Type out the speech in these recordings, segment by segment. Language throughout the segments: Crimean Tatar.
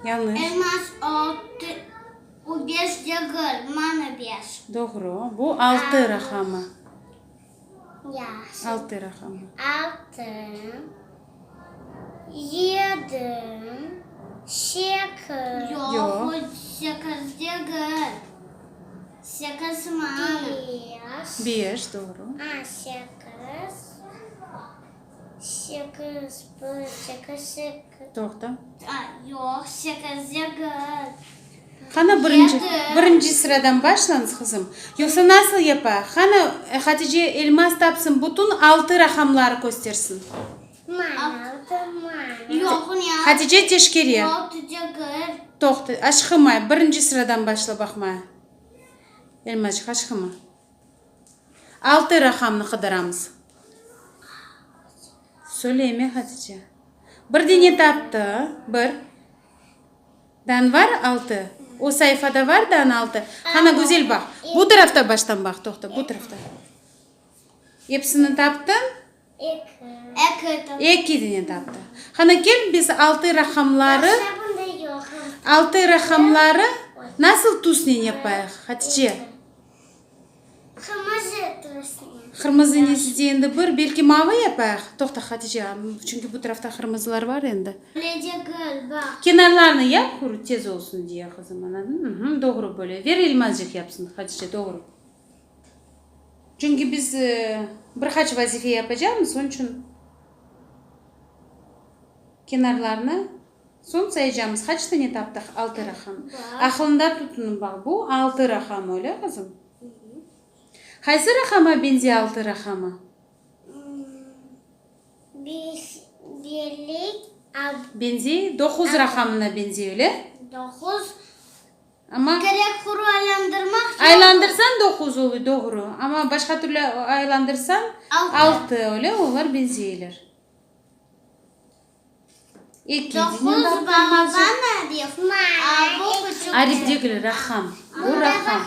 Yañlış. Elmaz, o, o beş degil, mana beş. Doğru. Bu altı raqamı. Yahşı. Altı raqamı. Altı, yedi, sekiz. Yoq. Yoq, o sekiz degil. Sekiz mana. Beş. Beş, doğru. A, sekiz. Sekiz, bir, sekiz, sekiz. Toqta. A, yoq, sekiz degil. Qana birinci, Yedi. birinci sıradan başlañız, qızım. Yoqsa nasıl yapayıq? Qana, Hatice, Elmaz tapsın, bütün altı raqamları köstersin. Mana altı, mana. Yoq, ne altı? Hatice teşkere. Altı degil. Toqta, aşqımay, birinci sıradan başla baqmaya. Elmazçıq, aşqıma. Altı raqamnı qıdıramız. Söyleme, Hatice. Bir dene taptı, bir. Dan var altı. O sayfada var dan altı. Qana, güzel baq. Bu tarafta baştan baq, toqta, bu tarafta. Episini taptıñ? Eki. Eki taptım. Eki dene taptı. Qana, kel, biz altı raqamları, altı raqamları nasıl tüsnen yapayıq, Hatice? Qırmızı tüsnen. Qırmızı nesi de endi bir, belki mavı yapayıq? Toqta, Hatice, çünki bu tarafta qırmızılar var endi. Öyle degil, baq. Kenarlarını yap, quru, tez olsun diye, qızım, añladın? Doğru böyle. Ver Elmazcıq yapsın, Hatice, doğru. Çünki biz bir qaç vazife yapacaqmız, onıñ içün kenarlarını soñ sayacaqmız. Qaç tane taptıq? Altı raqam. Aqılında tutun, baq, bu altı raqam, öyle, qızım? Qaysı raqama beñzey altı raqamı? Beş, birlik, Beñzey, doquz raqamına beñzey, öyle? Doquz. Amma. Kerek quru aylandırmaq yoq. Aylandırsañ doquz oluy, doğru. Amma başqa türlü aylandırsañ, Altı. altı, öyle, olar beñzeyler. Eki Doquz dene baqtım balaban azca. arif, a bu küçük. Arif degil, raqam. Bu raqam.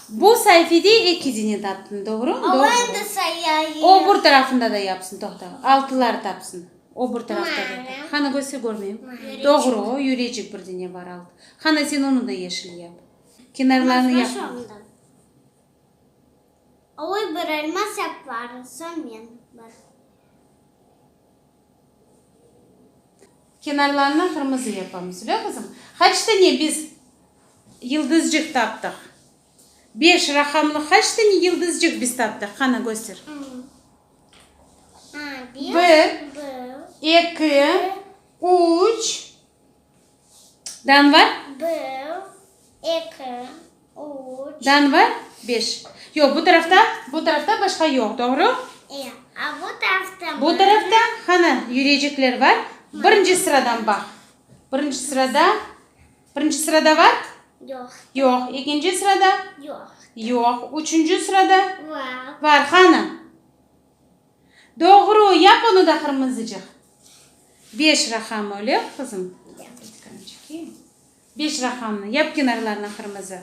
Bu sayfede eki dene taptın, doğru? O Doğru. endi sayayıq. O bir tarafında da yapsın, toqta. Altılar tapsın. O bir tarafta da. Qana, köster, körmeyim. Doğru, yürecik bir dene bar alt. Qana, sen onı da yeşil yap. Kenarlarını yap. Oy, bir elmas yapar, soñ men bir. Kenarlarını qırmızı yapamız, öyle qızım? Qaç tane biz yıldızcıq taptıq? Beş raqamlı qaç tane yıldızcıq biz taptıq? Qana, köster. Bir, eki, üç, dan var? Bir, eki, üç. Dan var? Beş. Yoq, bu tarafta, bu tarafta başqa yoq, doğru? E, a bu tarafta Bu tarafta, qana, yürecikler var. Birinci sıradan baq. Birinci sırada, birinci sırada var? Yoq. Yoq. Ekinci sırada? Yoq. Yoq. Üçünci sırada? Var. Var. Qana? Doğru, yap onı da qırmızıcıq. Beş raqam öyle, qızım? Beş raqamnı yap kenarlarına qırmızı.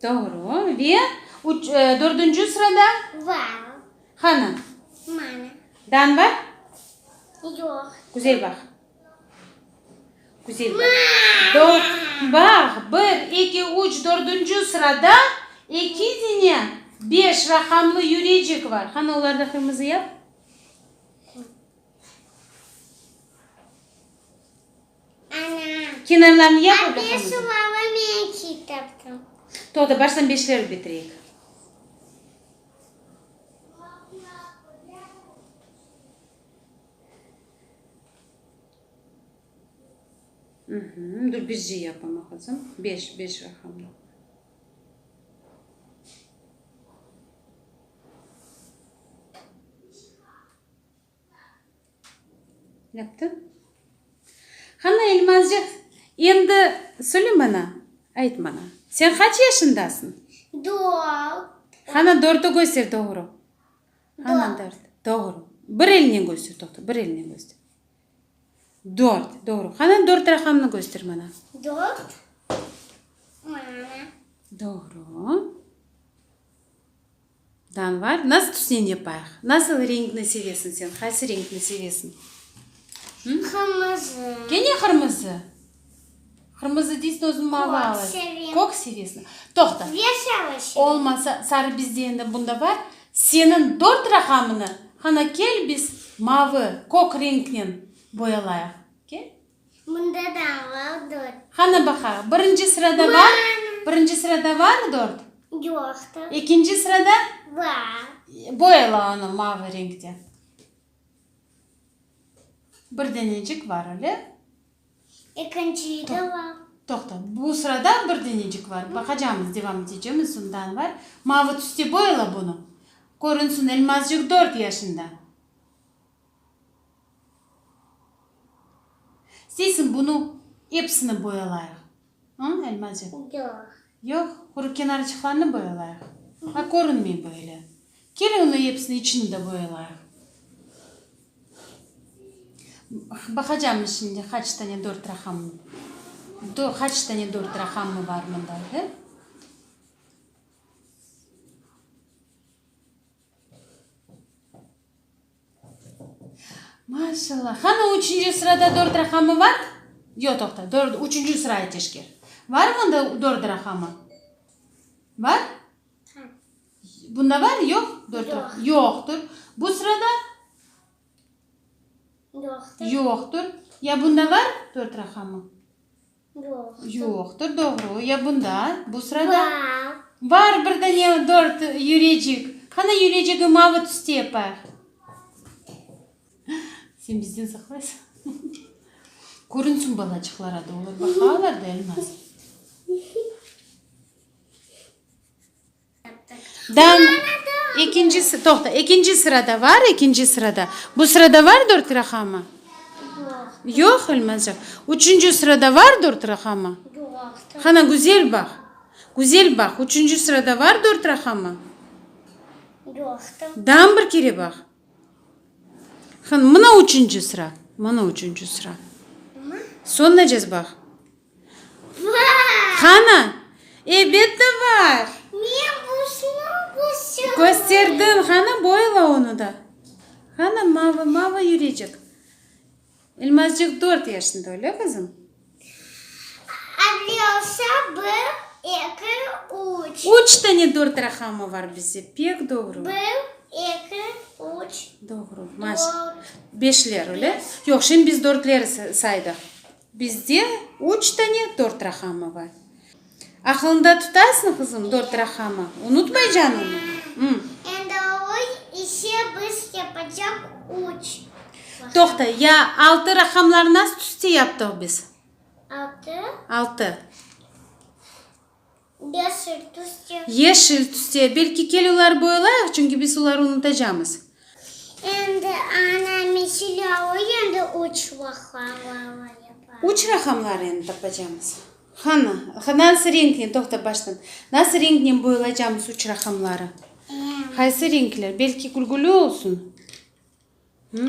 Doğru. Ve üç, dördünci sırada? Var. Qana? Mana. Dan bar? Yoq. Güzel baq. Güzel baq. Baq, bir, eki, üç, dördünci sırada eki dene beş raqamlı yürecik bar. Qana, olarnı qırmızı yap. Ana. Kenarlarını yap A öyle beş qırmızı. baba men ki taptım. Toqta, baştan beşlerni bitireyik. Dur, bizce yapama, qızım. Beş, beş raqamlı. Yaptı. Qana, Elmazcıq, endi söyle maña, ayt maña, sen qaç yaşındasıñ? Dört. Qana, dörtü köster, doğru. Qana, dört. Doğru. Bir elinen köster, toqta, bir elinen köster. Dört, doğru. Qana, dört raqamını köster maña. Dört. Mana. Doğru. Dan var. Nasıl tüsnen yapayıq? Nasıl renkni sevesiñ sen? Qaysı renkni sevesiñ? Qırmızı. Kene qırmızı? Qırmızı deysiñ, özüñ mavı alasıñ. Kök sevem. Kök sevesiñ. Toqta. Ve sarı sevem. Olmasa, sarı bizde endi bunda bar. Seniñ dört raqamını, qana, kel biz mavı, kök renknen boyalayıq. Kel. Bunda da var dört. Qana baqayıq. Birinci sırada bar? Birinci sırada bar dört? Yoqtır. Ekinci sırada? Bar. Boyala onı mavı renkte. Bir denecik var, öyle? Ekinciyi de var. Toqta, bu sırada bir denecik var. Baqacamız, devam etecemiz, ondan var. Mavı tüste boyala bunı. Körünsün, Elmazcıq dört yaşında. İsteysiñ, bunı episini boyalayıq. Hı, Elmazcıq? Yoq. Yoq? Quru kenarçıqlarını boyalayıq. A, körünmey böyle. Kel, onı episini, içini de boyalayıq. Baqacamız şimdi, qaç tane dört raqam, qaç tane dört raqamı bar mında, de? Maşallah. Qani üçünci sırada dört raqamı bar? Yoq, toqta, dört, üçünci sırayı teşker. Bar mında dört raqamı? Bar? Bunda bar? Yoq? Dört raqamı. Yoqtır. Bu sırada? Yoqtır. Yoqtır. Ya bunda bar dört raqamı? Yoqtır. Yoqtır, doğru. Ya bunda, bu sırada? Bar. Bar bir dane dört yürecik. Qana yürecigi mavı tüste yapayıq. Sen bizden saqlaysıñ. Körünsin balaçıqlara da, olar baqalar da, Elmaz. Dan, ekinci, toqta, ekinci sırada var, ekinci sırada. Bu sırada var dört raqamı? Yoq. Yoq, Elmazcan. Üçünci sırada var dört raqamı? Yoq. Qana, güzel baq. Güzel baq, üçünci sırada var dört raqamı? Yoqtır. Dan bir kere baq. Qana, mına üçünci sıra, mına üçünci sıra. Soñunacez baq. Bar! Qana? Elbette bar! Men busnı kösterdim. Kösterdiñ. Qana, boyla onı da. Qana, mavı, mavı yürecik. Elmazcıq dört yaşında, öyle, qızım? Avle olsa bir, eki, üç. Üç tane dört raqamı bar bizde. Pek doğru. Bir, eki, üç. Doğru. Maş. Beşler, öyle? Yoq, şimdi biz dörtleri saydıq. Bizde üç tane dört raqamı bar. Aqılıñda tutasıñ, qızım, dört raqamı? Unutmaycañ onı? Endi o ise biz yapacaq üç. Toqta, ya altı raqamlar nasıl tüste yaptıq biz? Altı. Altı. Yeşil tüste. Yeşil tüste. Belki kel olar boyalayıq, çünki biz oları unutacamız. Endi ana, meselâ, o endi üç raqamlar yapar. Üç raqamlar endi tapacamız. Qani, nasıl renknen, toqta, baştan, nasıl renknen boyalaycamız üç raqamları? Qaysı renkler? Belki gülgülü olsun? Hı?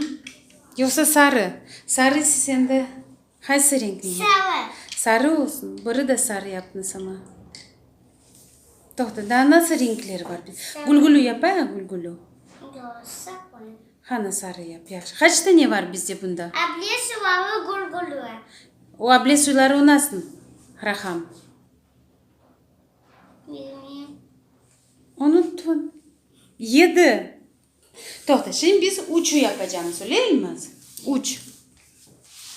Yoqsa sarı? Sarı siz endi qaysı renkni? Sarı. Sarı olsun. Biri de sarı yaptınız amma. Toqta, daa nasıl renkler bar? Gülgülü yapayıq, gülgülü? Yoq, sarı. Qani, sarı yap, yahşı. Qaç tane var bizde bunda? Able suyları gülgülü. O able suyları o nasıl raqam? Bilmeyim. Unuttın. Yedi. Toqta, şimdi biz üçü yapacamız, öyle Elmaz? Üç.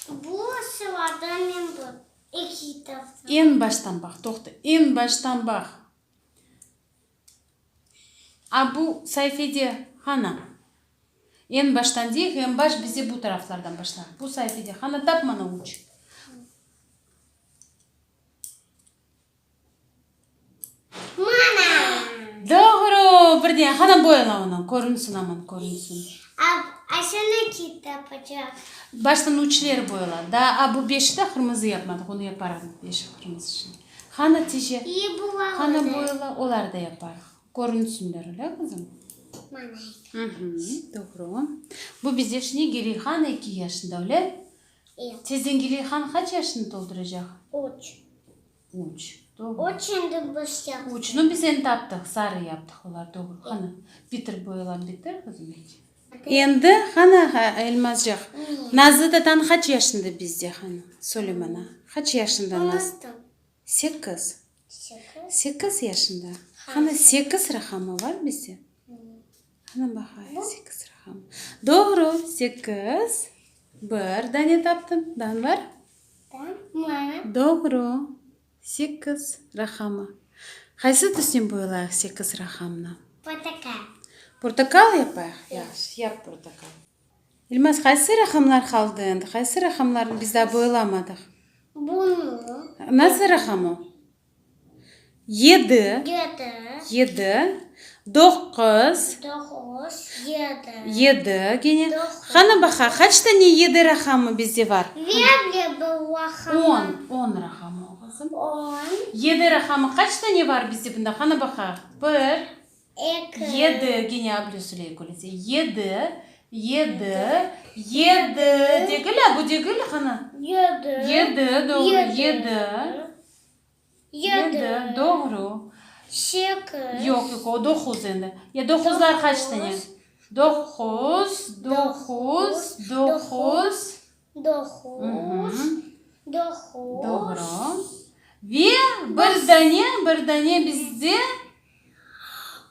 Bu sıradan men bu eki taptım. Eñ baştan baq, toqta, eñ baştan baq. A bu saifede qana? Eñ baştan deyik, eñ baş bize bu taraflardan başlar. Bu saifede qana, tap mana üç. Mana! Doğru! Bir de, qana boyala onı, körünsün aman, körünsün. A, aşını ki tapacaq? Baştan üçleri boyala. Daa, a, bu beşi de qırmızı yapmadıq, onı yaparıq, beşi qırmızı şimdi. Qana, tice, İyi, bular qana da. boyala, olar da yaparıq. Körünsünler, öyle, qızım? Mana. Hı-hı, doğru. Bu bizde şimdi Gireyhan eki yaşında, öyle? Evet. Tezden Gireyhan qaç yaşını tolduracaq? Üç. Üç, doğru. Üç endi biz yaptıq. Üçnü biz endi taptıq, sarı yaptıq, olar doğru. Qani, bitir, boyalap bitir, qızım, iyice. Endi, qana, Elmazcıq, Nazlı tatan qaç yaşında bizde, qana, söyle maña, qaç yaşında Naz? Sekiz. Sekiz yaşında. Qana, sekiz raqamı bar bizde? Qana, baqayıq, sekiz raqamı. Doğru, sekiz. Bir dane taptın. Daa bar? Doğru, sekiz raqamı. Qaysı tüsnen boyalayıq sekiz raqamnı? Portaqal. Portaqal yapayıq? Yahşı, yap portaqal. Elmaz, qaysı raqamlar qaldı endi? Qaysı raqamlarnı biz daa boyalamadıq? Bunı. Nasıl raqam o? Yedi. Yedi. Yedi. Doquz. Doquz. Yedi. Yedi. Kene. Doquz. Qani baqa, qaç tane yedi raqamı bizde var? Ve bir raqamı. On. On raqamı o, qızım. On. Yedi raqamı qaç tane var bizde bunda? Qani baqayıq. Bir. Eki. Yedi. Kene Ablü Suley külese. Yedi. Yedi. Yedi. Degil, a bu degil, qani. Yedi. Yedi, doğru. Yedi. Yedi. Doğru. Sekiz. Yoq, yoq, o doquz endi. Ya doquzlar qaç tane? Doquz, doquz, doquz. Doquz, doquz. Doğru. Ve bir dane, bir dane bizde.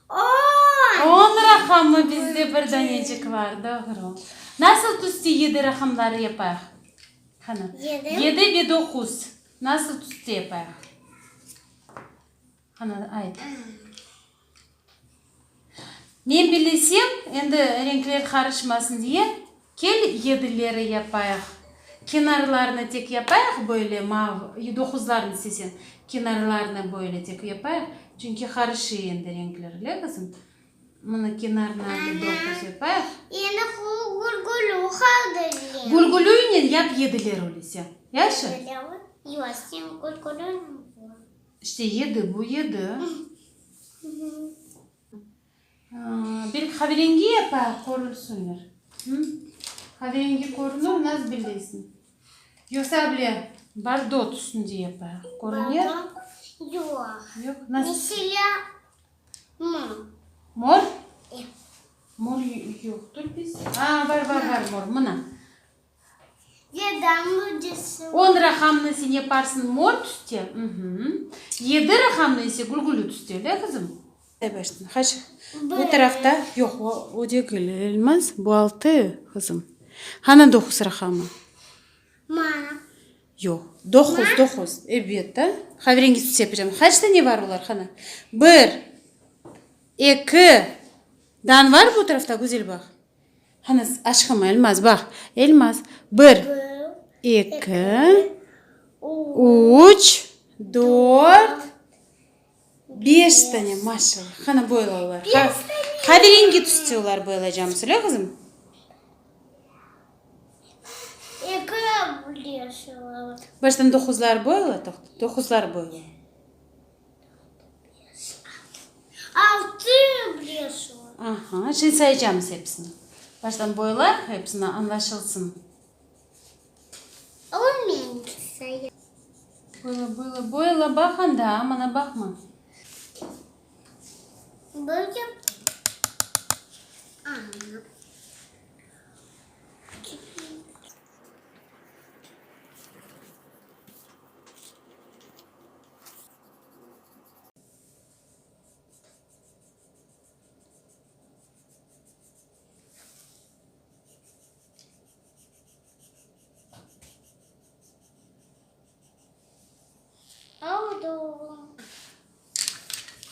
On. On raqamı bizde bir danecik bar, doğru. Nasıl tüste yedi raqamları yapayıq? Qani? Yedi. Yedi ve doquz. Nasıl tüste yapayıq? Qani, ayt. Men bilesem, endi renkler qarışmasın diye, kel yedileri yapayıq. Kenarlarını tek yapayıq böyle mav, doquzlarını istesen, kenarlarını böyle tek yapayıq, çünki qarışıy endi renkler, öyle qızım? Mına kenarına bir doquz yapayıq. Endi gülgülü qaldı. Gülgülüynen yap yediler öylese. Yahşı? Yoq, sen gülgülüni İşte yedi, bu yedi. Belki qaverengi yapayıq, körülsünler. Qaverengi körünir, nasıl belleysiñ? Yoqsa bile bordo tüsünde yapayıq, körüner? Yoq. Yoq, nasıl? Meselâ, mor. Mor? E. Mor yoqtır biz. A, bar, bar, bar mor, mına. On raqamnı sen yaparsıñ mor tüste, yedi raqamnı ise gülgülü tüste, öyle qızım? Qaç? Bu tarafta, yoq, o degil, Elmaz, bu altı, qızım. Qana doquz raqamı? Yoq, doquz, doquz, ebet da. Qaverengi tüs yapacam. Qaç tane bar olar, qana? Bir, eki, dan var bu tarafta, güzel baq. Qana, aşqım, Elmaz, baq. Elmaz, bir, eki, üç, dört, beş tane, maşallah. Qana, boyla olar. Qaverengi tüste olar boyalacamız, öyle, qızım? Baştan doquzlar boyala, toqta, doquzlar boyala. Aha, şimdi sayacamız episini. Baştan boyla, episini añlaşılsın. Boyla, boyla, boyla, baq anda, mana baqma.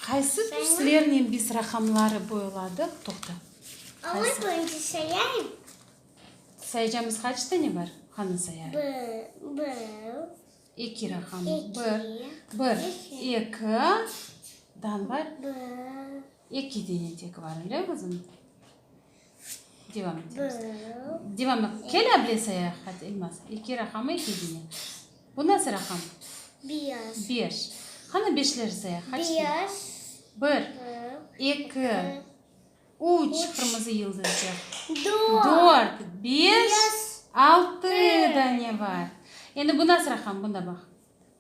Qaysı tüslernen biz raqamları boyladıq? Toqta. Sayacamız qaç tane bar? Qani sayayıq. Eki raqamı. Bir, bir, eki, dan bar? Eki dene tek bar, öyle qızım? Devam etemiz. Devam et. Kel able sayayıq, hadi, Elmaz. Eki raqamı, eki dene. Bu nasıl raqam? Beş. Beş. Qani beşleri sayayıq. Qaç dene? Beş. Bir, eki, Üç qırmızı yıldızcıq. Dört. Dört, beş, altı dane bar. Endi bu nasıl raqam? Bunda baq.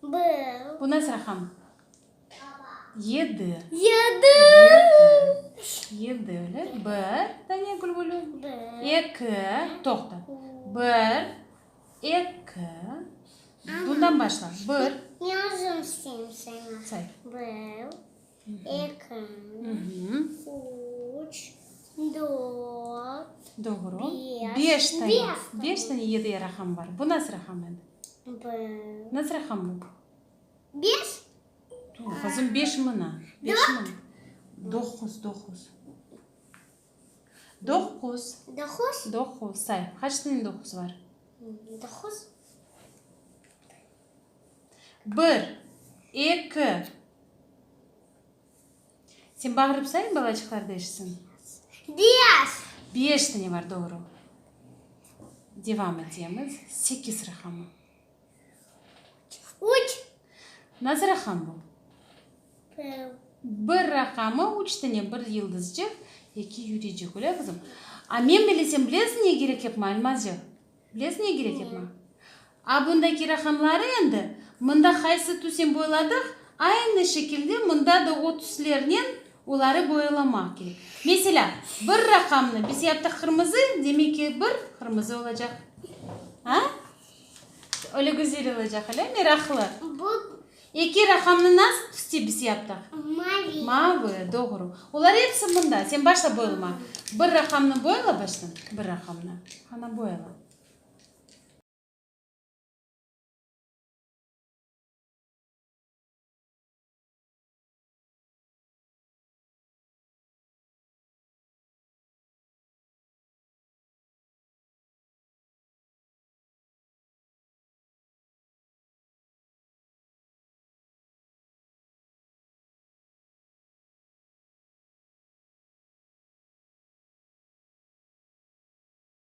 Bir. Bu nasıl raqam? Yedi. Yedi. Yedi. Yedi, öyle. Bir dane gülgülü. Bir. Eki. Toqta. Bir, eki. Bundan başla. Bir. Men özüm sayayım saña. Say. Bir, eki, üç, dört, Doğru. beş. Beş tane. Beş Beş tane yedi raqam bar. Bu nasıl raqam endi? Bir. Nasıl raqam bu? Beş. Dur, qızım, beş mına. Beş mına. Doquz, doquz. Doquz. Doquz? Doquz. Say, qaç tane doquz bar? Doquz. Bir, eki. Sen bağırıp say, balaçıqlar da eşitsin. Beş. Beş tane bar, doğru. Devam etemiz. Sekiz raqamı. Üç. Nasıl raqam bu? Bir. Bir raqamı, üç tane, bir yıldızcıq, eki yürecik, öyle qızım? A men bilesem, bilesiñ ne kerek yapma, Elmazcıq? Bilesiñ ne kerek yapma? A bundaki raqamları endi, mında qaysı tüsen boyladıq, aynı şekilde mında da o tüslernen oları boyalamaq kerek. Meselâ, bir raqamnı biz yaptıq qırmızı, demek ki, bir qırmızı olacaq. A? Öyle güzel olacaq, öyle meraqlı. Bu Eki raqamnı nasıl tüste biz yaptıq? mavi. Mavı, doğru. Olar episi mında. Sen başla boyalama. Bir raqamnı boyala baştan. Bir raqamnı. Qana, boyala.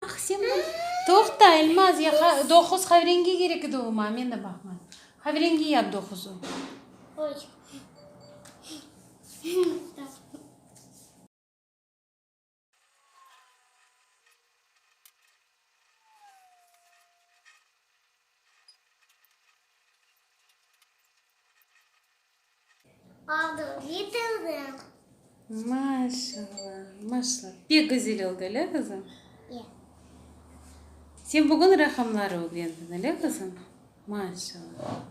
Ah, sen bunı. Toqta, Elmaz, ya doquz qaverengi kerek edi o maña, men de baqmadım. Qaverengi yap doquzı. Oy. Oldı, bitirdim. Maşallah, maşallah. Pek güzel oldı, öyle qızım? Ya. Sen bugün raqamları ögrendiñ, öyle qızım? Maşallah.